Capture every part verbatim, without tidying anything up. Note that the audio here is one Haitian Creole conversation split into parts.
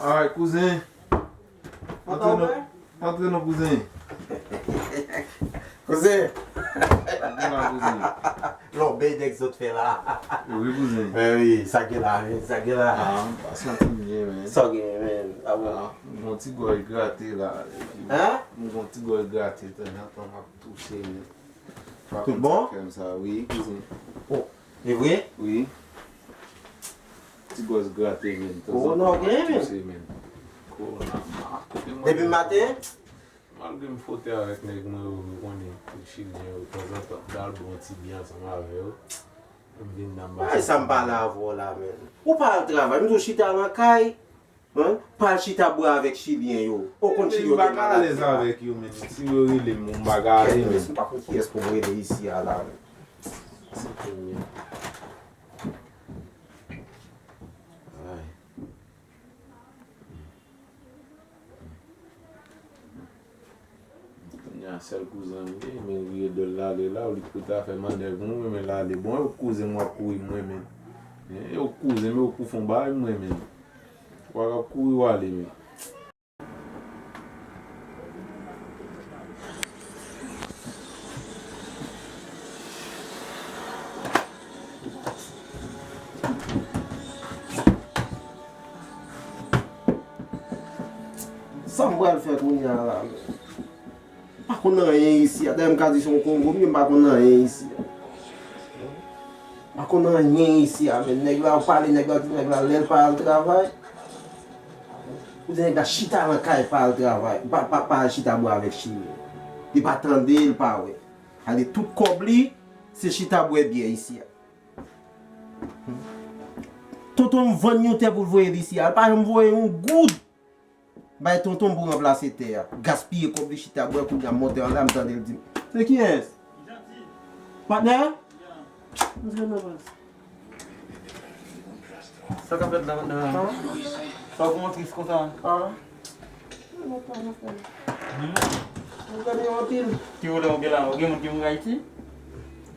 Ay, kouzen. Antre non, antre non, kouzen. Kouzen. Antre la, kouzen. Lòbèy nèg sot fè la. Wi, kouzen. Men wi, sa gen la, men, sa gen la. Ah, m pa santi m byen, men. Sa w gen, men? Ah bon. Ah, m gon ti gòj grate la. Hein? M gon ti gòj grate, tanzantan m ap touche, men. Tout bon? Fè m sa, wi, kouzen. Oh, e vre? Wi. Ti gòj grate, men. Kowona w genyen, men? Touche, men. Kowona, ma. Depi maten? Malgre m fwote avèk nèg mwen yo, ou konnen, chilyen yo, tanzantan, m ta al bwè yon ti byen ansanm avè yo. M vin nan m pa... Ay, sa m pale avè w la, men. Ou pa al travay, m di w chita nan kay. Hein? Pa al chita bwè avèk chilyen yo. Ou konn chilyen yo gen maladi. Men m pa ka alèz avèk yo, men. Si yo rele m, m pa ka ale, men. M pa konn kiyès pou m rele isi a la, men. Ay. Kounye a, sèl kouzen m ye, men vire do l l ale la, ou li pou ta fè mannèv mwen, men l ale. Bon, e w kouzen m w ap kouri m renmen. E w kouzen m, e w pou fè yon bagay m renmen. W ap kouri w ale, men. Sa m pral fè kounye a la, men? M pa konn anyen isi a. Dayè m ka di se yon Kongo m ye, m pa konn anyen isi a. M pa konn anyen isi a, men. Nèg la, ou pale nèg la, ou di nèg la, lè l pa al travay, ou di nèg la chita nan kay, pa al travay, pa, pa, pa al chita bwè avèk chilyen. Li pa tande, li pa wè. Ale tout kòb li, se chita bwè byè isi a. Tonton m vann yon tè pou l voye l isi a. L pa janm voye yon goud bay tonton m pou ranplase tè a. Gaspiye kòb li chita bwè, kounye a m monte anlè a, m tande l di m, "Se kiyès? Patnè?" Sa k ap fèt la, patnè? Sa w kòman tris konsa? Mwen pa nan fè. Mwen pa nan anpil. Ki volè w gen la? Ou gen moun ki mouri Ayiti?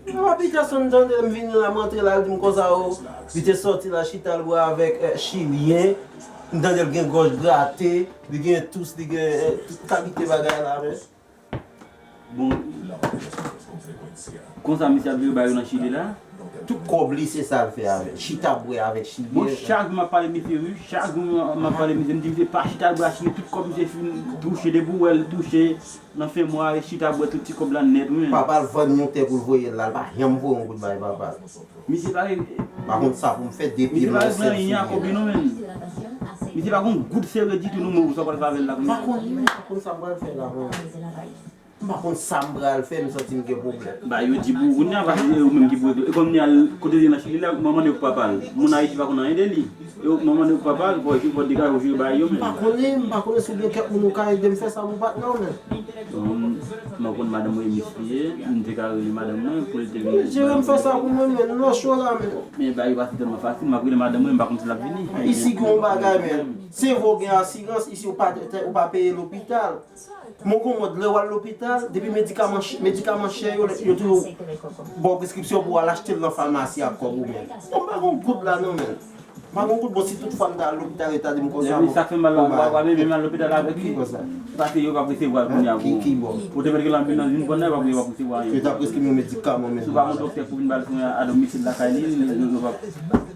Mwen pa pita san m tande m vini la, m antre la, l di m konsa, o, li te sòti la, chita l bwè avèk, eh, chilyen. M tande l gen gòj grate, li gen tous, li gen, eh, tout kalite bagay la, men. Bon, konsa misye ap viv ba yo nan Chili la? Tout kòb li, se sa l fè avè l. Chita bwè avèk chilyen. Bon, chak jou m ap pale misye, wi. Chak jou m ap pale misye, m di misye pa chita bwè ak chilyen. Tout kòb misye fin touche, depi w wè l touche nan fen mwa, e chita bwè tout ti kòb la nèt, wi. Papa l vann yon tè pou l voye l la, l pa janm voye yon goud bay papa l. Misye pa... M pa konn sa pou m fè depi... Misye pa regle anyen ak kòb li non, men. Misye pa gon goud sere ditou non, men ou sa pral fè avè l la kounye a? M pa konn, m pa konn sa m pral fè la, men. M pa konn sa m pral fè, m santi m gen pwoblèm. Ba, yo di pou ou kounye a, paske se ou menm ki pou regle. E kòm ni al kote li nan Chili la, mwen mande pou papa l. Moun Ayiti pa konn anyen de li. E mwen mande pou papa l, fò, fò degaje ou jere bagay yo, men. M pa konnen, m pa konnen si w gen kèk moun ou ka ede m fè sa pou patnè w, men. Bon, mwen konn madanm mwen Emis li ye, m te ka rele madanm mwen pou l te vin. Jere m fè sa pou mwen, men, lò cho la, men. Men bagay yo pa si tèlman fasil, m ap rele madanm mwen, m pa konn si l ap vini. Isi gen yon bagay, men. Se vre w gen asirans, isi w pa, ou pa peye lopital. Men w gon mòd, lè w al lopital, depi medikaman ch-, medikaman chè yo, yo toujou ba w preskripsyon pou w al achte l nan famasi ak kòb ou menm. Bon, m pa gon goud la non, men. M pa gon goud, bon, si tout fwa m ta al lopital, yo ta di m konsa, bon. Sa k fè mal la, w pa, w pa menm al lopital avèk li. Ki konsa? Paske yo p ap resevwa l kounye a pou... Ki, ki bò? Ou te mèt gen lanbilans vin pran nan, yo p ap, yo p ap resevwa anyen. Yo ta preskri m yon medikaman, men. Si w pa gon doktè pou vin ba l swen adomisil lakay li, yo, yo p ap...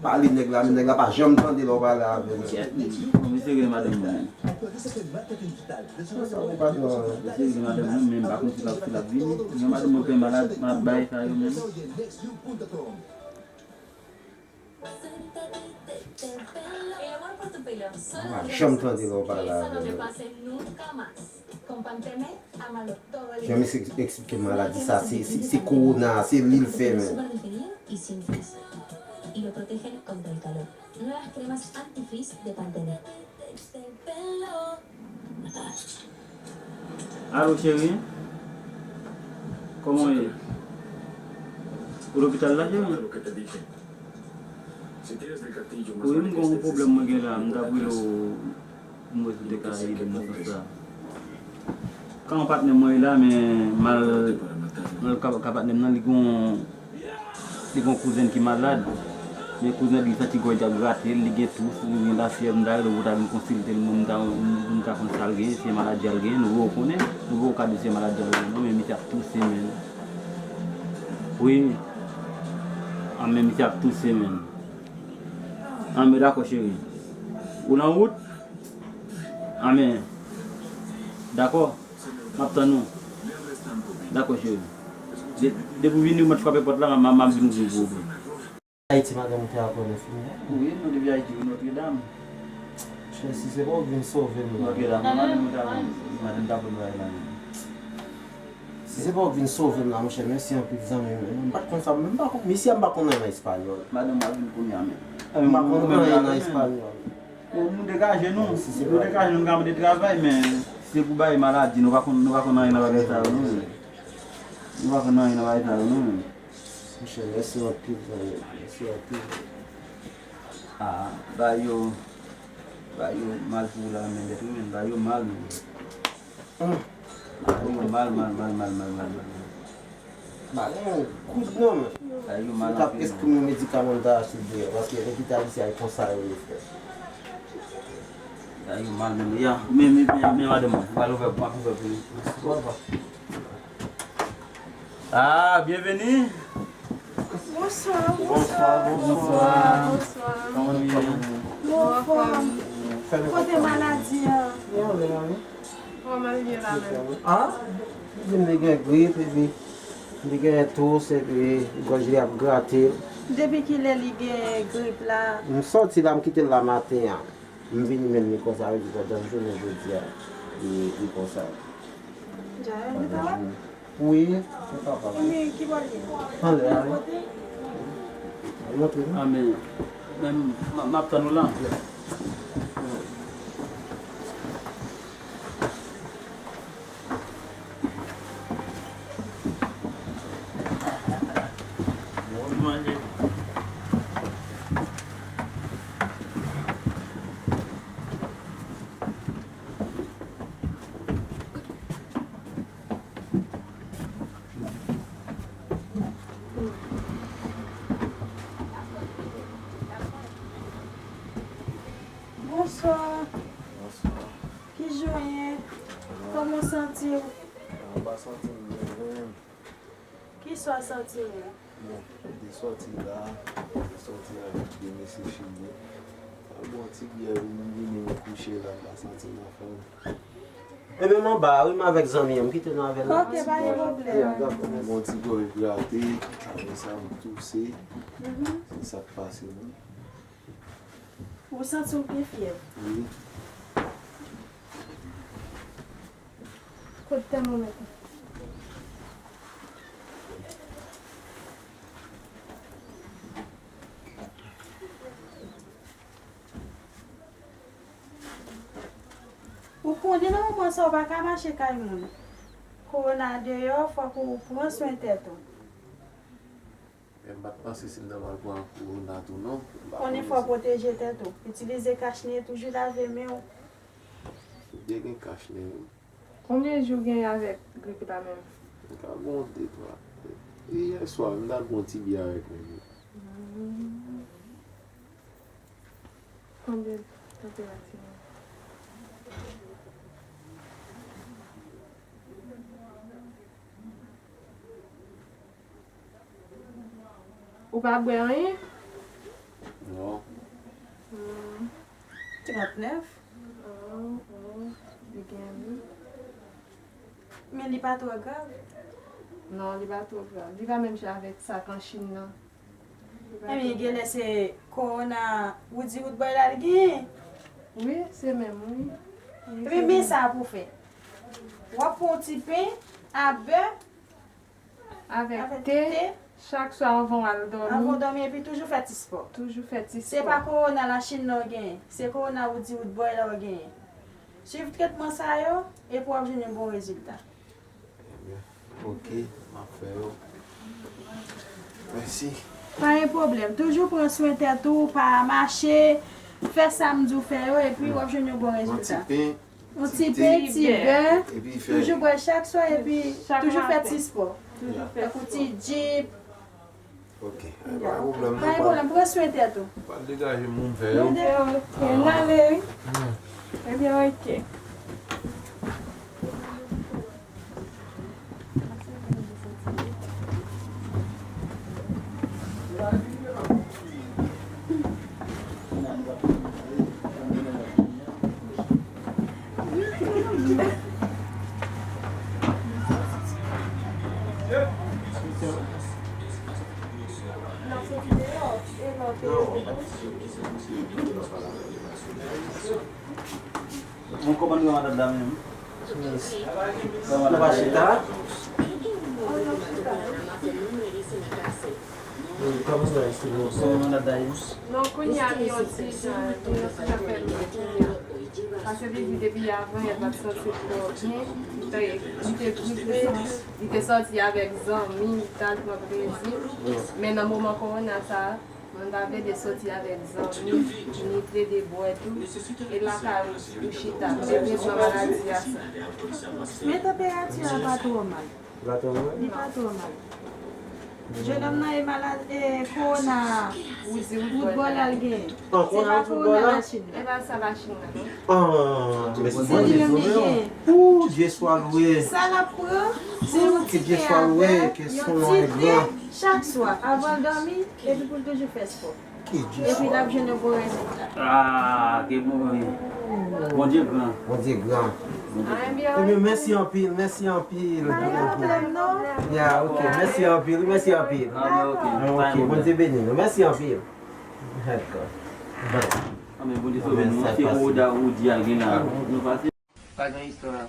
Pale nèg la, men nèg la pa janm tande lè w pale avè l. Kèt, bon, misye rele madanm mwen. Misye rele madanm mwen, men m pa konn si l ap, si l ap vini. Yon madanm mwen fè malad, m ap bay sa yo menm. Mwen pa janm tande lè w pale avè l. Jan misye eks-, eksplike maladi sa, se, se, se kowona, se li l fè menm. Alo, cheri. Kòman w ye? Ou lopital la, cheri? Wi, m gen yon pwoblèm mwen gen la, m t ap rele w pou m wè si w te ka ede m nan sans sa. Ka yon patnè mwen ye la, men mal, mal ka, ka patnè m nan, li gon, li gon kouzen ki malad. Men kouzen li santi gòj li t ap grate l, li gen tous, li gen lafyèv, m ta rele w pou w ta vin konsilte l, mwen m ta, m ta konn sa l gen, si se maladi a l gen, nou poko konnen, nou poko ka di se maladi a l gen non, men misye ap touse menm. Wi. An men misye ap touse menm. An men dakò cheri. Ou nan wout? An men. Dakò. M ap tann ou. Dakò cheri. De, depi w vini ou mèt frape pòt la, m, m, m ap vin ouvri pou ou. Ayiti madanm ou te aprann enfimyè? Wi, nou depi Ayiti, wi, Nòtredam. Monchè, si se pa ou k vin sove m la. Nòtredam, madanm ou te aprann, madanm ta pran bagay la menm. Si se pa ou k vin sove m la, monchè, mèsi anpil zanmi m. M pa t konn sa, m pa konn, mesye a m pa konn anyen nan espanyòl. Madanm m ap vin kounye a menm. M pa konn anyen nan espanyòl. Bon, nou degaje nou. Si se nou pa degaje nou, nou ka mande travay, men si se pou bagay maladi, nou pa konn, nou pa konn anyen nan bagay sa yo, non. Nou pa konn anyen nan bagay sa yo, non. Monchè, mèsi anpil, zanmi. Mèsi anpil. Ah, bagay yo, bagay yo mal pou ou la, men, dèt ou, men, bagay yo mal, men. Bagay yo mal, mal, mal, mal, mal, mal, mal. Bagay yo kout, non, men. Bagay yo mal anpil, men. Mwen t ap eksprime medikaman m ta achte deyò, paske lopital isi a, e konsa yo ye, frè. Bagay yo mal, men, men, ya, men, men, men, madanm mwen, m al ouvè, m ap ouvè pou nou. Ah, byenveni. Bonswa, bonswa, bonswa, bonswa. Kòman nou ye? Nou anfòm. Kote maladi an? Kòman l ye la menm? Ah, li di m li gen grip, epi li gen tous, epi gòj li ap grate l. Depi kilè li gen grip la? M sòti la, m kite l la maten an. M vini menm li konsa, li di pandan jounen jodi a, li, li konsa. Dja, li pa wè? Wi, se papa. Ebyen, ki bò l ye? Anlè a, wi. Al montre nou. Anmen. Men m, m, m ap tann ou la. Bonswa. Bonswa. Kijan w ye? Kòman w santi w? Ah, m pa santi m byen menm. Kisa w santi w? Bon, m te sòti la, m te sòti avèk de mesye chimè. Al bwè yon ti byè, m vini, m kouche la, m pa santi m anfòm. Ebyen, m anba a, wi, m avèk zanmi an, m kite nou avè l la. Ok, pa gen pwoblèm. Ya, dakò, mèsi. Bon, ti gòj grate, apre sa, m touse. Mhm. Se sa k pase, non. Ou santi w gen fyèv? Wi. Kot tèmomèt ou? Ou konnen nan moman sa w pa ka mache kay moun. Kowona deyò, fòk ou pran swen tèt ou. Men m pa t panse si m ta pral pran kowona tou non. M pa konnen. Konnen fò w pwoteje tèt ou. Itilize kach nen, toujou lave men w. M te gen kach nen wi. Konbyen jou w gen avèk grip la menm? M ka gen yon de twa. E yè swa, m t al pran yon ti byè avèk nèg yo. Hmm. Konbyen tanperati w? Ou pa bwè anyen? Non. Hmm. Trannèf. Oh, oh, li gen wi. Men li pa twò grav? Non, li pa twò grav. Li pa menm jan avèk sa k an Chin nan. Li pa twò grav. Ebyen, genlè se kowona Woody Woodboy la l genyen? Wi, se menm, wi. Wi, se menm. Ebyen, men sa pou w fè. W ap pran yon ti pen a bè, avèk te, chak swa anvan w al dòmi. Anvan w dòmi, epi toujou fè ti spò. Toujou fè ti spò. Se pa kowona Lachin nan w genyen, se kowona Woody Woodboy la w genyen. Swiv tretman sa yo, epi w ap jwenn yon bon rezilta. Ebyen, ok, m ap fè yo. Mèsi. Pa gen pwoblèm. Toujou pran swen tèt ou, pa mache, fè sa m di w fè yo, epi w ap jwenn yon bon rezilta. Yon ti pen, ti bè. Epi fè. Toujou bwè chak swa, epi toujou fè ti spò. Tankou ti djip. Ok. Pa gen pwoblèm, non. Pa gen pwoblèm, pran swen tèt ou. Pral degaje m pou m fè yo. Ok, n ale, wi. Ebyen, ok. Mwen konprann nan madanm la menm. Ou pa chita? Kòman sa, eksplize mwen sa, madanm Dayous? Non, kounye a li yon ti jan, li yon ti jan fè mal kounye a. Paske li di depi avan, li pa t santi l twò byen. Li te, li te, li te, li te sòti avèk zanmi, li t al pran plezi. Men nan moman kowona sa a, mwen pa plede soti avèk zanmi, ni plede bwè tou. E lakay ou, ou chita. Men prezan maladi a sa. Men tanperati a pa twò mal. Li pa twò mal. Li pa twò mal. Jenòm nan e malad, e kowona a. Ou di wout bòl la l genyen. Se pa kowona la Chin nan? E pa sa la Chin nan, non. Ah, men se li menm li genyen. Ooh, Dye swa lwe. Sa l ap pran, se yon ti te avèk yon ti te chak swa, avan l dòmi, epi pou l toujou fè spò. Epi l ap jwenn yon bon rezilta. Ah, ke bon, wi. Bondye gran. Bondye gran. Ebyen, mèsi anpil, mèsi anpil. Pa gen pwoblèm, non. Ya, ok, mèsi anpil, mèsi anpil. Ah, ok. Ok, Bondye beni nou. Mèsi anpil. Dakò. Ah, men Bondye sove nou. Se pou Roda Roody a gen la. Nou pase. Pa gen istwa.